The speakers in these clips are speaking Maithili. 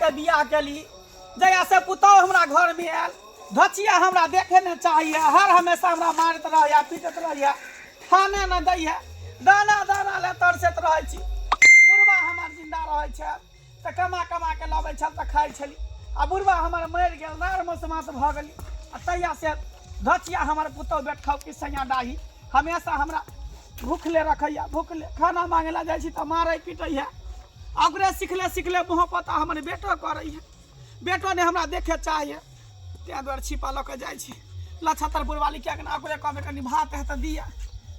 जे बियाह केली जहिया से पुतहु हमरा घरमे आयल धचिया हमरा देखे नहि चाहैए हर हमेशा हमरा मारैत रहैए पीटैत रहैए खाना नहि दैए दाना दाना लए तरसैत रहै छी बुढ़बा हमर जिन्दा रहै छै तऽ कमा कमा के लबै छल तऽ खाइ छली आ बुढ़बा हमर मरि गेल नार मसमास भऽ गेली आ तहिया से धचिया हमर पुतहु बेटखाउ कि सैया डाही हमेशा हमरा भूखले रखैया भूखले खाना मांगे ला जाइ छी तऽ मारै पीटैया आ ओकरे सिखले सिखले मुँह पता हमर बेटो करैया बेटो नहि हमरा देखे चाहैया ताहि दुआरे छिपा लऽ कऽ जाइ छी लछतरपुर वाली किएक ने ओकरे कहबै कनि भात है तऽ दिअ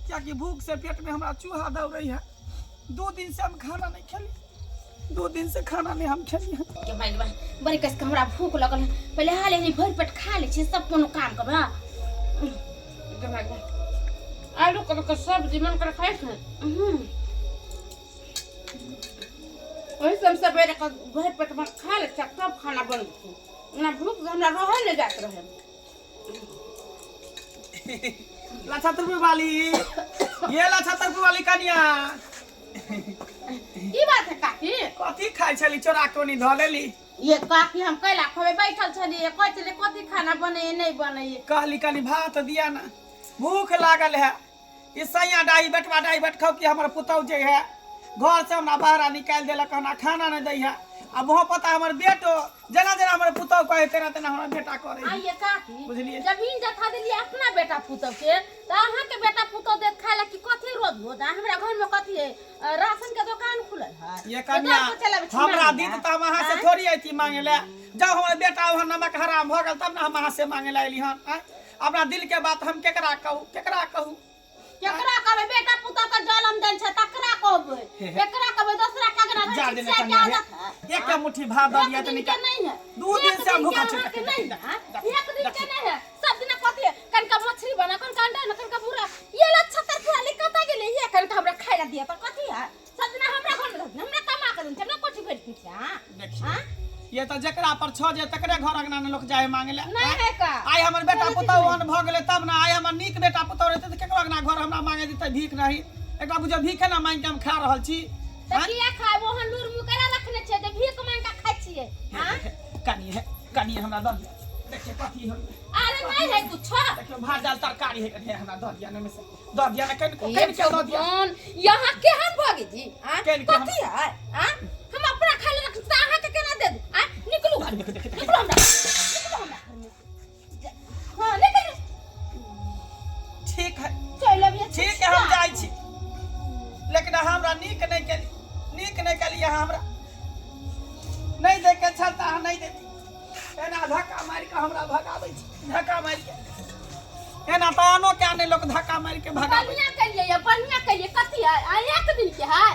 किएकि भूख से पेटमे हमरा चूहा दौड़ैया 2 दिन से हम खाना नहीं खेली, 2 दिन से खाना नहीं हम खेली हैं। के भाई भाई, बड़ी कस के हमरा भूख लगल है। पहले हाल ही भरि पेट खा ले छी, सब कोनो काम करबै। हाँ के भाई भाई, आलू के सब्जी मन कर खाइ छै। वही सब सवेरे के भरि पेट में खा ले छी, तब खाना बन छै ना, भूख से हमरा रहल नहीं जात रहे। लछतरपुर वाली, ये लछतरपुर वाली कनिया। की बात है काकी? कथी खाइ छली? चोरा कोनी धऽ लेली। ये काकी, हम कैला खबे बैठल छलियै, कहै छलियै कथी खाना बने नहीं बने। कहली कनि भात दिया ना, भूख लागल है। ई सैया डाही बेटवा डाही बैठखौ कि हमर पुतहु जे है घर से हमरा बाहर निकालि देलक, हमरा खाना नहीं दै है। आ मुँह पता हमर बेटो जेना जेना हमर पुतहु कहे तेना तेना हमर बेटा करे है। आइए काकी। बुझलियै? जमीन जथा देलियै अपना बेटा पुतहु के, तऽ अहाँके बेटा पुतहु देत खाय ला कि कथी? रोज रोज आ हमरा घर में कथी है, राशन के दुकान खुलल है? ये कन्या, तऽ चलाबै छी हमरा मांगे दीद ला। तऽ हम अहाँ से आँय? थोड़ी अयती मांगे ले। जब हमर बेटा वहाँ नमक हराम भऽ गेल तब ने हम अहाँ से मांगे ले अयली हन। आँय? अपना दिल के बात हम केकरा कहू, केकरा कहू? केकरा कहबै? बेटा पुतहु के जलम देल छै तकरा कहबै, एकरा कहबै? दोसरा के अगना जा रहै देने छै, से कन्या के हे। आदत है? एक मुट्ठी भात दऽ एक दिया तऽ दिन निकाल के नहीं है। 2 एक दिन से हम के भूखा छी। अहाँके नहीं है, एक दिन के नहीं है। सब दिन कथी है? कनका मछली बना, कनका अंडा बना, कनका बुरा। ये लच्छा तर फुआली कतऽ गेलै? ये कनका हमरा खाय ला दिया तऽ कथी है? सब दिन हमरा घर में रहत, हमरा कमा के देन छै, हमरा कोठी भरि छै? हाँ? देखियौ हाँ? ये तऽ जकरा पर छ जे तकरे घर अंगना ने लोक जाए मांगे ले। नहीं है का? आइ हमर बेटा पुतहु ओहन भऽ गेलै तब ने। आइ हमर नीक बेटा पुतहु रहतै तऽ केकरो अंगना घर हमरा मांगे देतै भीख नहीं? एकरा बुझियौ भीखे ना मांगि के हम खा रहल छी। तऽ आँय? किया खायब? ओहन लूर मुँह केना रखने छियै जे भीख मांगि के खाइ छियै? हाँ? कनिए हे, कनिए हमरा दऽ दिअ, देखियौ कथी होइ। अरे नहीं है कुछो। देखियौ, भात दालि तरकारी है, कनिए हमरा दऽ दिअ ने, से दऽ दिअ ने कनिको। हे कनिके दऽ दिअ। भगवान, यहाँ केहन भऽ गेल जी? आँ? केहन- केहन? कथी है? आँ? हम अपना खाय ले रख तऽ अहाँके केना दे दू? आँ? निकलू घर देखियौ, देखियौ, निकलू हमरा, निकलू हमरा घर में। हाँ, निकलू। ठीक है। चलि अबियै। ठीक है, हम जाइ छी, लेकिन अहाँ हमरा नीक नहि केली, नीक नहि केली। अहाँ हमरा नहि दै के छल तऽ अहाँ नहि देती। एना धक्का मारि कऽ हमरा भगाबै छी, धक्का मारि के। एना तऽ आनो के आने लोक धक्का मारि के भगाबै। बढ़िया कलियै ये, बढ़िया कलियै। कथी है? आ एक दिन के है?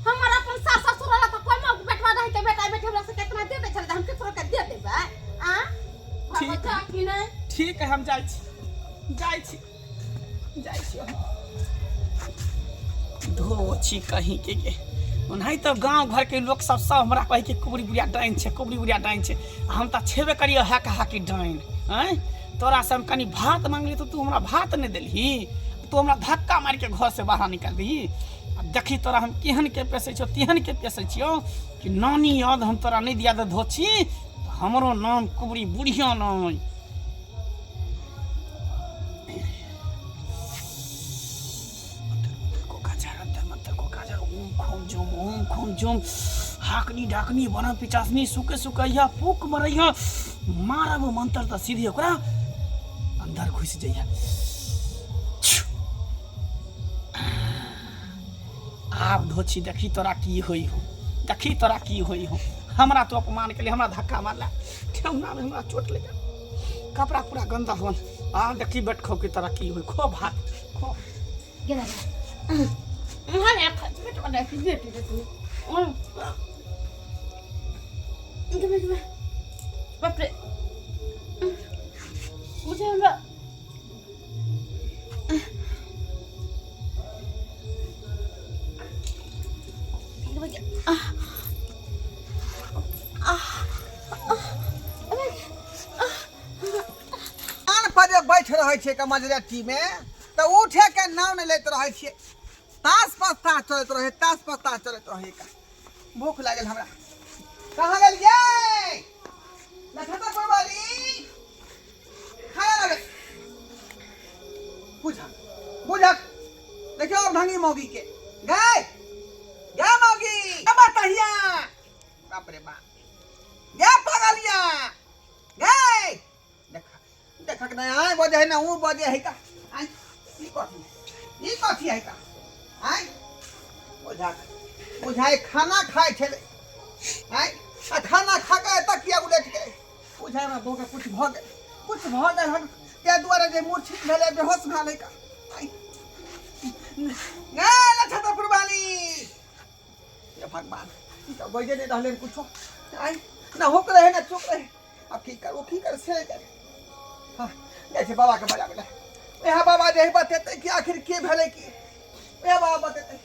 हमर अपन सास ससुर रहला तऽ कोइ मौक बेटवा रहै के बेटा बेटी हमरा से केतना दे दै छलै, तऽ हम केकरो के दे देबै? आ ठीक है। भगवती कि नहि? ठीक है, हम जाइ छी, जाइ छी, जाइ छी हम। धो छी कहीं के ओनाही तऽ गाँव घरके लोक सब सब हमरा कहै कि कुबरी बुढ़िया डाइन छै, कुबरी बुढ़िया डाइन छै। आ हम तऽ छेबे करियो हैक हाकी डाइन। आँय, तोरा से हम कनि भात मांगली तऽ तू हमरा भात नहि देलही, तू हमरा धक्का मारि के घर से बाहर निकालि दही। आ देखी तोरा हम केहन के पेसै छियौ, तेहन के पेसै छियौ कि नानी याद हम तोरा नहि दिया दे धोछी तऽ हमरो नाम कुबरी बुढ़िया नहि। को गाजर अंतर मंतर को गाजर, ओम खोम जुम, ओम खोम जुम, हाकनी डाकनी बना पिचासनी सुके सुकैया फूक मरैया, मारब मंत्र तऽ सीधे ओकरा अंदर घुसि जइया। आब धोछी, देखी तोरा की होइ हो, देखी तोरा की होइ हो। हमरा तो अपमान के लिए हमरा धक्का मारला, ठेहुना में हमरा चोट लग, कपड़ा पूरा गंदा होल। आ देखी बैठ खो के तोरा की होइ, खो भात खो। गेला। हाँ, बेटवा देखी बेटी देखी। बाप रे, मुझे हमरा कान पर जे बैठ रहै छै कमजरेटी मे तऽ उठे के नाम नहि लैत रहै छियै। तास पत्ता चलैत रहै, तास पत्ता चलैत रहै। का भूख लागल हमरा। कहाँ गेलियै? छी मौगी के। गए गे मौगी, गे बतहिया, बाप रे बाप, गे पगलिया गे। देख देखक नहीं आय बजे है ना ऊ बजे है का। आय ई कथी, ई कथी है का? आय बुझा बुझाए खाना खाए छलै। आय आ खाना खा के एतऽ किया उलटि गेलै? बुझाए हमरा बहू के कुछ भऽ गेल, कुछ भऽ गेल हन, ताहि दुआरे जे मूर्छित भेलै, बेहोश भेलै का। आय गे लछतपुर वाली, हे भगवान, ई तऽ बजे नहि रहलै कुछो। आय ना हुक रहे ना चुक रहे। अब की करू, की कर से करे। हाँ, जाइ छै बाबाके बजाबै लए। इएह बाबा जे बतेतै कि आखिर के भेलै की, इएह बाबा बतेतै।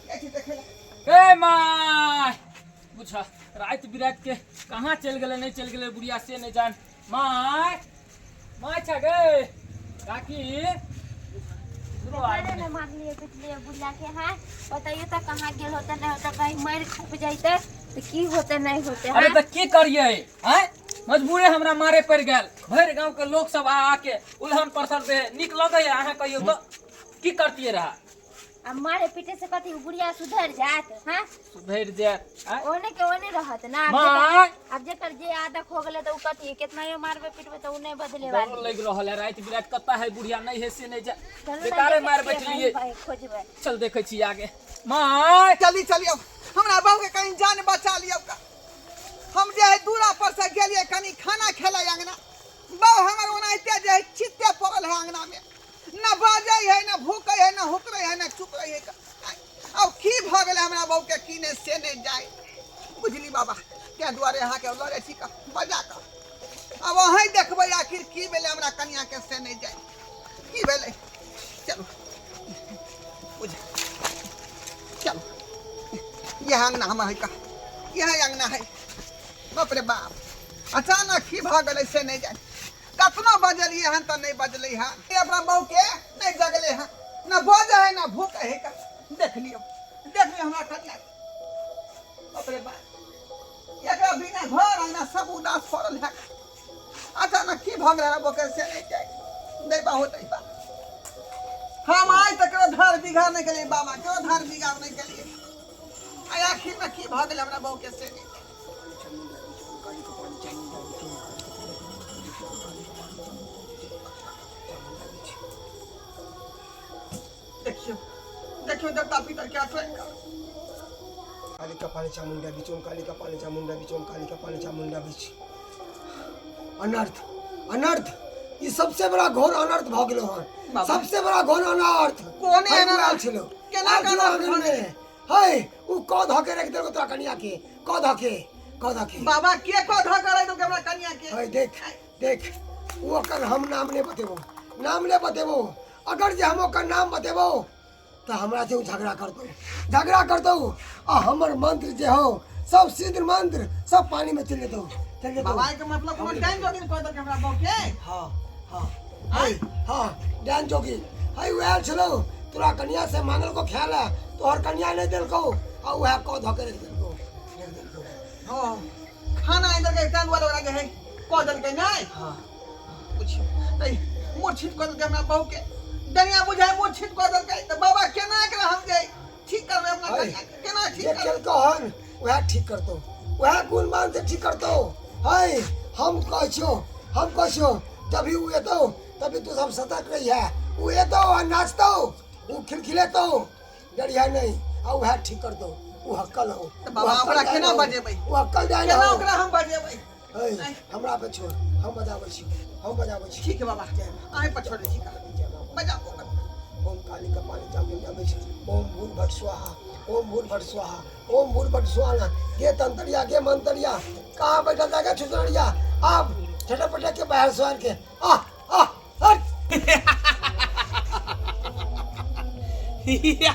जाइ छै देखै लए। ए my, बुझ राति बिराति के कहाँ चलि गेलै, नहि चलि गेलै बुढ़िया से नहि जान। My, my छा गे काकी। अरे ने मारलिए पिटलिए बुढ़िया के। हाँ बताइए तो कहाँ गेल होते नहीं होते, कहीं मर खप जाते तो की होते नहीं होते। अरे तऽ की करियै आँय, मजबूरे हमरा मारे पड़ि गेल। भरि गाँव के लोक सब आ आके उलहन परसल दे, नीक लगैया? अहाँ कहियौ तऽ की करतियै रहा? आ मारे पीटे से कथी बुढ़िया सुधर जात? हाँ सुधरि जायत आँय? ओने के ओने रहत ना। आब माय आब जेकर जे आदत हो गेलै तऽ उ कथी केतना मारबे पिटबे तऽ उ नहीं बदले डरो वाली। लागि रहल है, राति बिराति कत्ता है बुढ़िया नहीं है से नहीं जाए। चलू ना, बेकारे देखै मारि छियै, बैठलियै। कहीं खोजबै। चल देखै छी आगे। माय चली चलियौ, हमरा बहू के कहीं जान बचा लियौ का। हम जे है दूरा पर से गेलियै कनी खाना खेलै अंगना, बहू हमर ओनाहिते जे है चित्ते पड़ल है अंगना में, न बाजै है न भूकै है न हुकरै है न चुकरै है। अब की भऽ गेलै हमरा बहू के की नहि से नहि जाय। बुझली बाबा, ताहि दुआरे अहाँके लऽ जाइ छी कऽ बजा कऽ। आब अहीं देखबै आखिर की भेलै हमरा कनिया के से नहि जाय की भेलै। चलू बुझ, चलू। इएह अंगना हमर है का, इएह अंगना है। बाप रे बाप, अचानक की भऽ गेलै से नहि जाय। कतनो बजलियै हन तऽ नहि बजलै हन। ई अपना बहू के नहि जगलै हन, न बजै है न भूकै है का। देख लियौ, देख लियौ हमरा कनिया के। बाप रे बाप, एकरा बिना घर अंगना सब उदास पड़ल है। अचानक की भऽ गेलै हमरा बहू के से नहि जाय। दैबा हो दैबा, हम आइ तक केकरो धार बिगाड़ नहि केलियै बाबा, केकरो धार बिगाड़ नहि केलियै। आइ आखिर मे की भऽ गेलै हमरा बहू के से नहि जाय। देखियौ देखियौ देवता पितर के आश्रय कर। काली कपाली चामुंडा बीच, ओम काली कपाली चामुंडा बीच, ओम काली कपाली चामुंडा बीच। अनर्थ, अनर्थ, ई सबसे बड़ा घोर अनर्थ भऽ गेलो हन। बाबा। सबसे बड़ा घोर अनर्थ। कोने है, अनर्थ? आयल छलो। केना आयल छलो अनर्थ आंगन में। है, उ कऽ धऽ के राखि देलको तोरा कनिया के, कऽ धऽ के, कऽ धऽ के। बाबा के कऽ धऽ के राखि देलकै हमरा कनिया के? है देख देख, उ ओकर हम नाम नहि बतेबो, नाम नहि बतेबो। अगर जे हम ओकर नाम बतेबो तऽ हमरा से उ झगड़ा करतौ, झगड़ा करतौ आ हमर मंत्र जे हो सब सिद्ध मंत्र सब पानी में चलि जेतौ, चलि जेतौ। बाबा के मतलब कोनो डाइन जोगिन कऽ देलकै हमरा बहू के? हाँ हाँ है, हाँ डाइन जोगिन है। उ आयल छलौ तोरा कनिया से मांगलको खाय ला, तोहर कनिया नहि देलकौ आ उएह कऽ धऽ के राखि देलकौ, राखि देलकौ। हाँ खाना आनि देलकै ताहि दुआरे ओकरा जे है कऽ देलकै नहि। हाँ पुछियौ नहीं मूर्छित कऽ देलकै हमरा बहू के, डनिया बुझाइ मूर्छित कऽ देलकै। तऽ बाबा केना एकरा हम जे ठीक करबै अपना है, कनिया के, केना ठीक जे करबै? केलकौ हन उएह ठीक करतौ, उएह गुणमान से ठीक करतौ। है हम कहै छियौ, हम कहै छियौ, जब उ एतौ तभी तू सब सतर्क रहिहे। उ एतौ आ नाचतौ, उ खिलखिलेतौ, डरिहे नहीं, आ उएह ठीक करतौ। उ हक्कल हो। तऽ बाबा ओकरा केना बजेबै? उ हक्कल डाइन केना हो। ओकरा हम बजेबै? है हमरा पे छोड़, हम बजाबै छी, हम बजाबै छी। ठीक है बाबा, अहीं पर छोड़ै छी, बजाबो। ओम काली कपाली चामुंडा बिच, ओम भूर भट स्वाहा, ओम भूर भट स्वाहा, ओम भूर भट स्वाहा। गे तंतरिया गे मंतरिया, कहाँ बैठल जाके छुतरिया, आप छटक पटक के बाहर सवार के आ आ हट। ये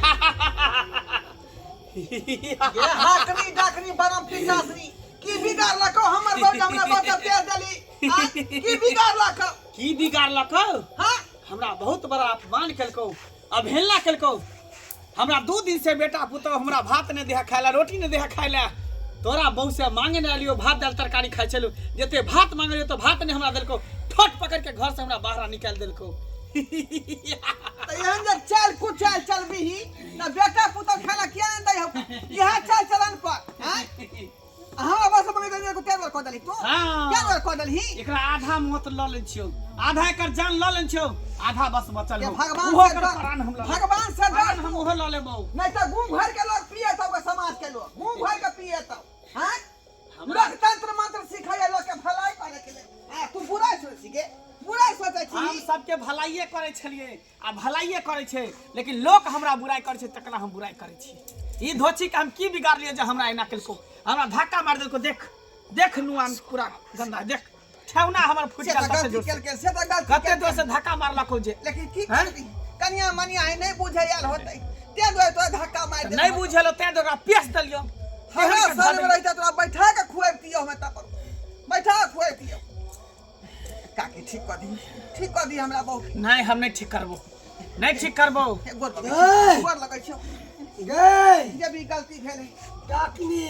हाकनी डाकनी बरम पिचासनी, की बिगाड़लको हमर बड़ हमरा बड़ के बेच देली? आँय? की बिगाड़लको? की बिगाड़लकौ? हाँ हमरा बहुत बड़ा अपमान केलकौ, अवहेलना केलकौ। हमरा 2 दिन से बेटा पुतोह हमरा भात नहि देहा खाय ला, रोटी नहि देहा खाय ला। तोरा बहू से मांगे नहि एलियो, भात दालि तरकारी खाइ छलू, जते भात मांगलियो तो भात नहि हमरा देलकौ, ठोट पकड़ के घर से हमरा बाहर निकालि देलकौ। तऽ तऽ एहन जे चाल कुचाल चलबिही तऽ बेटा पुतहु खाना किया नहि दै हौ इएह चाल चलन पर आँय हमरा बस मंगे दे को तेल कऽ देली तू हाँ। क्या बेर कऽ देलही एकरा आधा मौत लऽ लै छियौ, आधा एकर जान लऽ लै छियौ, आधा बस बचल ये हौ। भगवान ओहो से एकर डर, प्राण हम लऽ लेबौ। भगवान से डर। प्राण हम ओहो लऽ लेबौ। नहीं तो गुम भर के लोग पिए तब समाज के लोग गुम भर के पिए तब हाँ हमरा लोकतंत्र मंत्र सिखाया लोग के भलाई करे के लिए हाँ तू बुरा सोची के बुरा सोचे हम छी सबके भलाइए करै छलियै आ भलाइए करै छै, लेकिन लोक हमरा बुराइ करै छै तकरा हम बुराइ करै छी। ई धोची के हम की बिगाड़लियै जे हमरा एना केलको, हमरा धक्का मारि देलको। देख देख नुआन पूरा गंदा, देख ठेहुना हमर फुटि से गेल तऽ कते गलती जोर से, केलकै, से तऽ गलती कते केलकै। जोर से धक्का मारलको जे। लेकिन की हैं? करबी, कनिया मनिया है नहीं बुझे आयल होतै ते दुआरे तोरा धक्का मारि नहीं बुझल ते ओकरा पेश देलियो। हमरा सर में रहिता तोरा बैठा के खुआबितियौ, हमे तब बैठा के खुआबितियौ। काकी ठीक कऽ दी, ठीक कऽ दी हमरा बहुत। नहीं, हम नहीं ठीक करबो, नहीं ठीक करबो। हे, गोर लगै छियौ, गोर लगै छियौ। गए जे भी गलती भेलै। डाकनी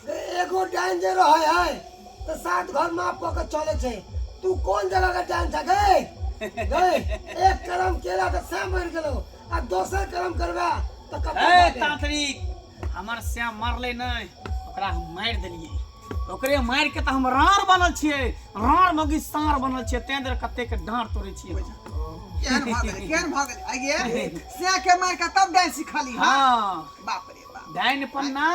गे, एगो डाइन जे रहै है तऽ सात घर माफ कऽ के चलै छै। तू कोन जगह के डाइन छ गे? गए एक करम केला तऽ श्याम मरि गेलो आ दोसर करम करबा तऽ कतऽ ए जाबे? तांत्रिक, हमर श्याम मरलै नहीं, ओकरा हम मारि देलियै। ओकरे मारि के तऽ हम राड़ बनल छियै, राड़ मगी साँड़ बनल छियै, तें दुआरे कते के डाँड़ तोड़ै छियै। केहन भऽ गेलै, केहन भऽ गेलै आइये से के मारि के तब डांस सिखली? हाँ हाँ, बाप रे बाप। डाइन पन्ना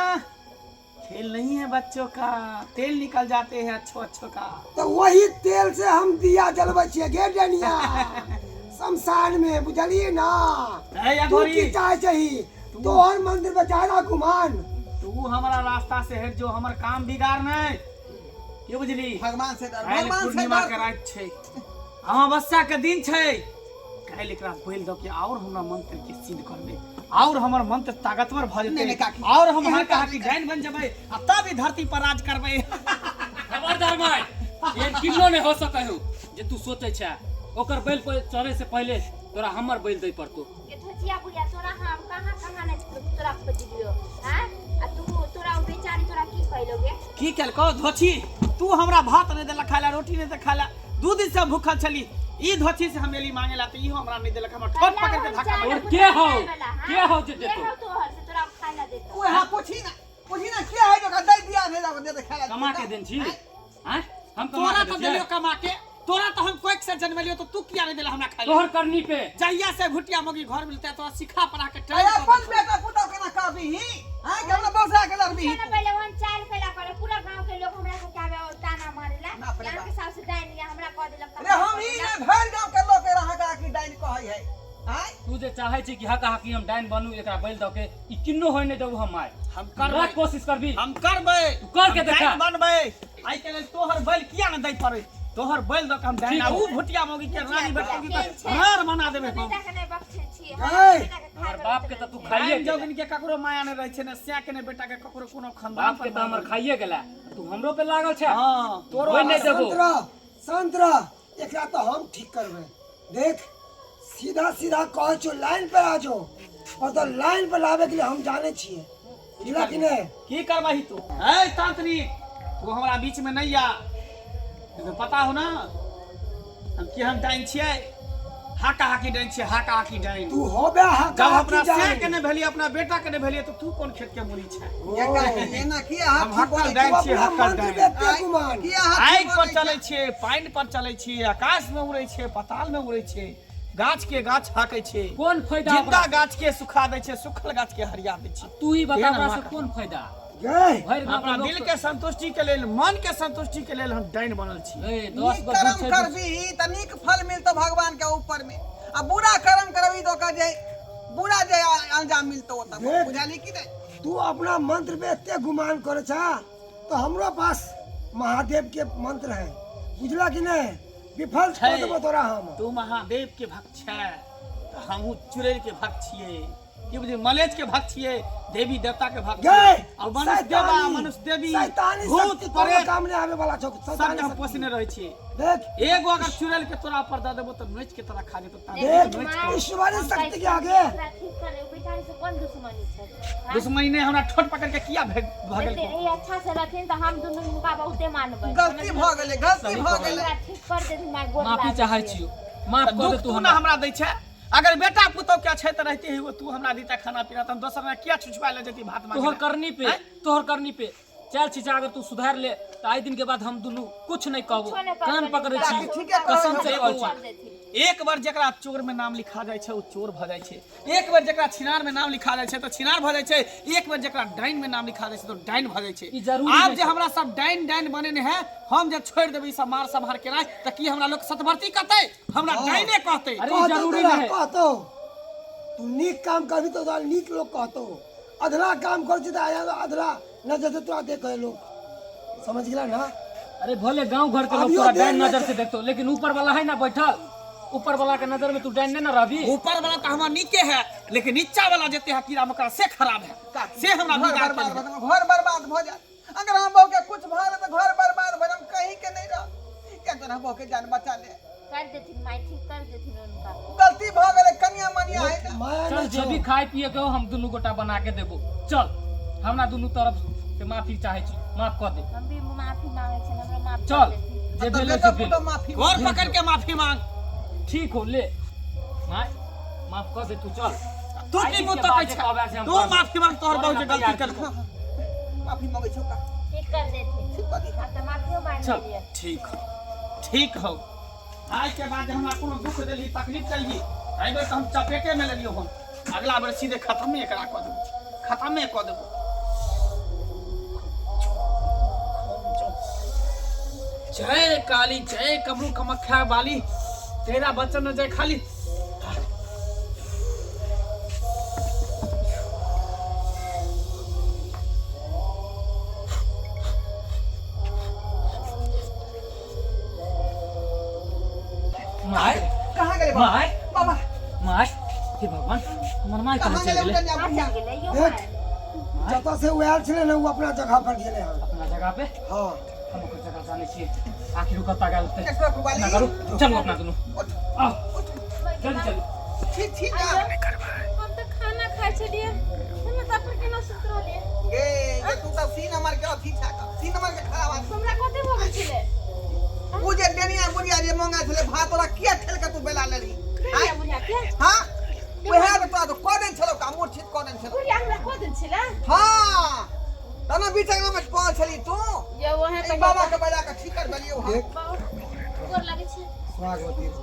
खेल नहीं है बच्चों का, तेल निकल जाते हैं अच्छो अच्छो का। तऽ वही तेल से हम दिया जलबै छियै गे डनिया शमशान में, बुझलियै ना? ए तू अघोरी, की चाहे छही? तोहर मंदिर पे ज्यादा गुमान। तू हमारा रास्ता से हट जो, हमर काम बिगाड़ नहीं, के बुझली? भगवान से डर, काल्हि भगवान से पूर्णिमा डर। के राति छै, अमावस्या के दिन छै। काल्हि एकरा बोलि दऽ के आओर हमरा मंत्र के सिद्ध करबै आओर हमर मंत्र ताकतवर भऽ नहि, जेतै नहि, काकी। आओर हम एहन हल्का काज हल्की डाइन बन जेबै आ तब ई धरती पर राज करबै। खबरदार माय, एहन किन्नो नहि हो सकै हो जे तू सोचै छै। ओकर बैल पर चढ़े से पहिले तोरा हमर बैल दै पड़तो। के धोचिया बुढ़िया, तोरा हम कहाँ कहाँ नहीं तोरा खोजलियो। हाँ, आ तू तोरा ओ बेचारी तोरा की कहलोगे? की केलको धोछी? तू हमरा भात नहि देलक खाय ला, रोटी नहि देलक खाय ला, 2 दिन से भूखल छली। ई धोछी से हम एली मांगे ला तऽ इहो हमरा नहि देलक, हमरा ठोक पकड़ के धक्का मारि। और के हौ? के हौ जे के देतो? हौ तोहर से तोरा खाय ला देतो? उएह पूछी ना, पूछी ना के है जो दै दिया नहीं दे दे खाय ला। कमा के देन छी आँय? हम कमा तोरा के तऽ दै छियै? देलियो कमा के, तोरा तऽ हम कोइक से जन्मेलियो तऽ तू किया नहि देला हमरा खाय ला? तोहर करनी पे। जहिया से भुटिया मौगी घर मिलते तोरा सिखा पढ़ा के अरे ट्रेन अपन बेटा पुतहु केना कहबीही? हाँ, कि हमरा बौसा के लड़बीही? ना पहिले वहन चाल कैला करे पूरा गांव के लोग हमरा के आवे और ताना मारेला। बाप रे यहाँ बाप। के सास डाइन या हमरा कह देलक। रे हम ही नहीं भरि गांव के लोग के रहा का की डाइन कहै है आँय? तू जे चाहे छी कि हका हकी हम डाइन बनू एकरा बैल दऽ के, ई किन्नो होय नहि देबू हम माय। हम करबै। रात कोशिश करबी। हम करबै। तू कर के हम देखा। डाइन बनबै। आइ के लेल तोहर बैल किया ने दै पड़ै, तोहर बैल दऽ के हम डाइन ठीक आ हौ। उ भुटिया मौगी के रानी बैठेगी केहन तऽ छै? रार बना देबै हम। बेटा के नहीं बख्शे छी। ऐ! बेटा के खाय हमर बाप के तऽ तू खाइए डाइन गेला। जोगिन के ककरो माया नहि रहै छै, ने स्या के ने बेटा के, ककरो कोनो खानदान बाप के तऽ हमर खाइए गेला, तू हमरो पे लागल छै। हँ, तोरो होय नहि देबो। शांत रह, शांत रह, एकरा तऽ हम ठीक करबै। देख, सीधा सीधा कहै छौ लाइन पर आ जाओ, और तो लाइन पर लाबे के लिए हम जाने छियै, बुझला कि नहि? की करबही तू? ऐ तांत्रिक, तू हमरा बीच में नहीं आ। तोरा पता हो ना हम केहन डाइन छियै? हाका हाकी डाइन छियै, हाका हाकी डाइन। तू होबे जब हका अपना हकी से के डाइन। नहि भेलियै, अपना बेटा के नहि भेलियै, तऽ तू कोन खेत के मूली छै? ये काकी एना किया हाथ हम हक्कल बोलै डाइन तू छियै, अपना हक्कल मंत्र डाइन। पे एते गुमान? किया हाथ आगि पर बोलै चलै छियै, पानि पर चलै छियै, आकाश में उड़ै छियै, पताल में उड़ै छियै, गाछ के गाछ हाकै छियै। कोन फायदा जिंदा ओकरा? गाछ के सुखा दै छै, सुखल गाछ के हरिया दै छै। तू ही बता केहन ओकरा से हमरा कोन फायदा? गए भरि गाँव अपना के लोक दिल के संतुष्टि के लेल, मन के संतुष्टि के लेल हम डाइन बनल छी। ए, नीक 10 गो कर्म दूध छै। करबीही तऽ नीक फल मिलतो भगवान के ऊपर में, आ बुरा कर्म करबी तऽ ओकर जे बुरा जे अंजाम मिलतो ओतऽ। देख। बुझलही कि नहि? तू अपना मंत्र पे एते गुमान करे छा तो हमरो पास महादेव के मंत्र है, बुझला कि नहीं? विफल छै। कर देबो तोरा हम। तू महादेव के भक्त छै तऽ हमहूँ चुड़ैल के भक्त छियै, की बुझली? मलेच्छ के भक्त छियै, देवी देवता के भक्त गए छियै। आ मनुष्य देवा, शैतानी, मनुष्य देवी, शैतानी भूत शक्ति कोनो प्रेत काम नहीं आवे वाला छौ। सबके शैतानी हम शक्ति। पोसने रहै छियै। देख, एगो अगर चुड़ैल के तोरा पर दऽ देबो तऽ नोचि के तोरा खा जेतौ। देख, नोचि के। ईश्वरी शक्ति के आगे ओकरा ठीक करे, ओ बेचारी से कोन दुश्मनी छै? हाँ? दुश्मनी नहि, हमरा ठोट पकड़ के किया भेग भगल? एते ई अच्छा से रहथिन तऽ हम दुनू हुनका बहुते मानबै। गलती भऽ गेलै, गलती भऽ गेलै। ओकरा ठीक कर देथिन माय, गोर माफी लागै चाहै छियै। छियौ, माफ कर दे दुख तू तू ना हमरा। हमरा दै छै, अगर बेटा पुतोह के अछैत रहते हुए तू हमरा दीता खाना पीना त हम दोसर ने किया छुछुआ ले जती भात मांगे तोहर ला? करनी पे, आँय? तोहर करनी पे चल चीचा, अगर तू सुधार ले तो आई दिन के बाद हम दुनू कुछ नहीं कहबो, कुछो नहीं कहबो, कान पकड़े छी, ठीके कहै कसम से छौ। कहै छी। कर देथिन। एक बार जकरा चोर में नाम लिखा जाइ छै ओ चोर भऽ जाइ छै, एक बेर जकरा छिनार में नाम लिखा जाइ छै तऽ छिनार भऽ जाइ छै, एक बेर जकरा डाइन में नाम लिखा जाइ छै तऽ डाइन भऽ जाइ छै। ई जरूरी आब नहि जे छै। हमरा सब डाइन डाइन बनेने है, हम जे छोड़ि देबै ई सब मार सम्हार केनाइ तऽ की हमरा लोक सतवर्ती कहतै? हमरा डाइने कहतै। अरे ई कहतौ जरूरी तोरा, नहीं है। कहतौ तू नीक काम करबी तो तोरा नीक लोग कहतौ, अधला काम कर छी तऽ आया अधला नजर से तोरा देखे लोग, समझ गेला ना? अरे भले गांव घर के लोग अभियो तोरा देर डाइन नहीं नजर छै। से देखतो, लेकिन ऊपर वाला है ना बैठल, ऊपर वाला के नजर में तू डाइन नहीं ना रहबी। ऊपर वाला तऽ हमर नीके है, लेकिन नीचा वाला जते है कीड़ा मकोड़ा से खराब है, से हमरा घर बिगाड़ बर्बाद के भऽ जायत, घर बर्बाद भऽ जायत। अगर हम बहू के कुछ भऽ गेल तऽ घर बर्बाद भऽ जायत, हम कहीं के नहीं रह। क्या तोरा बहू के जान बचा ले। कर देथिन माय, ठीक कर देथिन उनका। गलती भऽ गेलै, कनिया मनिया है ना। माया चल नहीं जे छौ। भी खाए पिए के हो हम दुनू गोटा बना के देबो। चल हमरा दुनू तरफ से माफी चाहे छी, माफ कर दे। हम भी माफी मांगे छियनि, हमरो माफ कर चल देथिन। जे तऽ भेलै बेटा से भेलै। पुतोह माफी गोर पकड़ के माफी मांग। ठीक हो ले माय, माफ कर दे तू। चल तू आइ की दिन मुँह के तकै बाद जे छै? कहबै से हम तू करबै। माफी मांग, तोहर करे बहू ला जे गलती तैयार केलको। माफी मांगै छौ का? ठीक कर देथिन। ठीक कऽ दी। आब तऽ माफियो मांगि चल। लेलियै। ठीक हो, ठीक हो। आज के बाद हमरा कोनो दुख देलही, तकलीफ देलही, एहि बेर तऽ हम चपेटे में लेलियो हम, अगला बेर सीधे खत्मे एकरा कऽ देबो, खत्मे कऽ देबो। जय काली, जय कमरू कमख्या वाली, तेरा बचन न जय खाली। माय कहाँ गेलै बाबा? माय बाबा माय, हे भगवान, हमर माय कहाँ कहाँ चलि गेलै गेलै? उटनिया कहाँ बुढ़िया? चलि गेलै यौ देख। माय? जतऽ से ओ आयल छलै ने ओ अपना जगह पर गेलै हन। अपना जगह पे? हाँ। हम ओकर जगह जानै छियै, आखिर ओ कतऽ गेल होतै? ट्रैक्टर पर वाली। ना करू, चलू अपना दुनू, उठ, आउ उठ। जल्दी चलू। ठीक ठीक ना। हम तऽ खाना खाइ छलियै, हम तऽ अपन केना सुति रहलियै। गे ये तू तऽ सीन नंबर के अथी छा, सीन नंबर के खराब आदमी। हमरा कथी भऽ गेल छलै? उ जे डेनिया बुढ़िया जे मंगा छलै भात, ओकरा किया ठेल के तू बेला लेलही? बुढ़िया बुढ़िया के? हाँ, वएह तऽ तोरा तऽ कऽ देने छलौ का, मूर्छित कऽ देने छलौ। बुढ़िया हमरा कऽ देने छलै? हाँ, तना बीच अंगना में पड़ल छली तू। ये वहे एहि बाबा के बजा के ठीक कर देलियौ हम। देख। गोर लागै छै। स्वागवती रहू।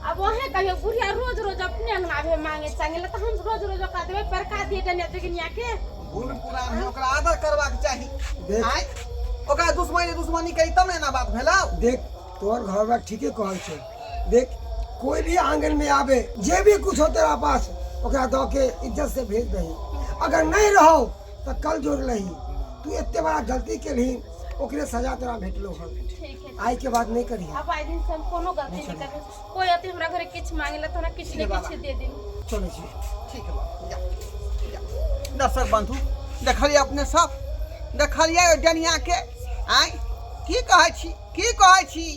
अब वहे कहियो बुढ़िया रोज रोज अपने अंगना आबे मांगे चांगे ला, तऽ हम रोज रोज ओकरा देबै परका दिए डनिया जोगिनिया के। बूढ़ पुरान है, ओकरा आदर करबाक चाही। देख। आँय, ओकरा दुश्मनी दुश्मनी करी तब ने एना बात भेलौ। देख, तोहर घरवाला ठीके कहल छै। देख, कोई भी आंगन में आवे, जे भी कुछ हो तेरा पास, ओकरा दऽ के इज्जत से भेज दही। अगर नहीं रहो तऽ कल जोड़ लही। तू एते बड़ा गलती केलही, ओकरे सजा तोरा भेटलो हन। ठीक है। आइ के बाद नहीं करिहे। अब आइ दिन से हम कोनो गलती नहीं करबै। कोई अति हमरा घरे किछु मांगे ला तऽ हमरा किछु ने किछु दे देब। चलै छी। ठीक है बाबा, जा जा। दर्शक बंधु, देखलियै अपने सब, देखलियै ओहि डनिया के। आँय, की कहै छी, की कहै छी?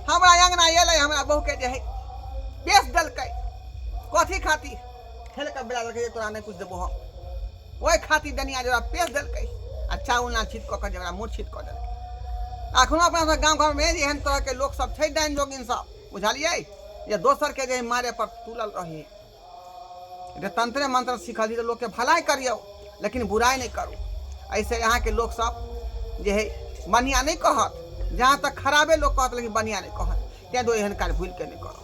हमरा अंगना एलै, हमरा बहू के जे है बेच देलकै। कथी खातिर? ठेल के बेला देलकै जे तोरा नहि कुछ देबो हम, ओहि खातिर डनिया जे पेश देलकै आ चाउल ना छिट कऽ के जे ओकरा मूर्छित कऽ देलकै। अखनो अपना सब गाँव घरमे एहन तरहके लोक सब छै, डाइन जोगिन सब, बुझलियै, जे दोसरके जे मारे पर तुलल रही। जे तंत्रे मंत्र सीखल छी तऽ लोकके भलाइ करियौ, लेकिन बुराइ नहि करू। एहिसँ अहाँके लोकसब जे है बढ़िआँ नहि कहत, जहाँ तक खराबे लोक कहत, लेकिन बढ़िआँ नहि कहत। ताहि दुआरे एहन काज भूलि कऽ नहि करू।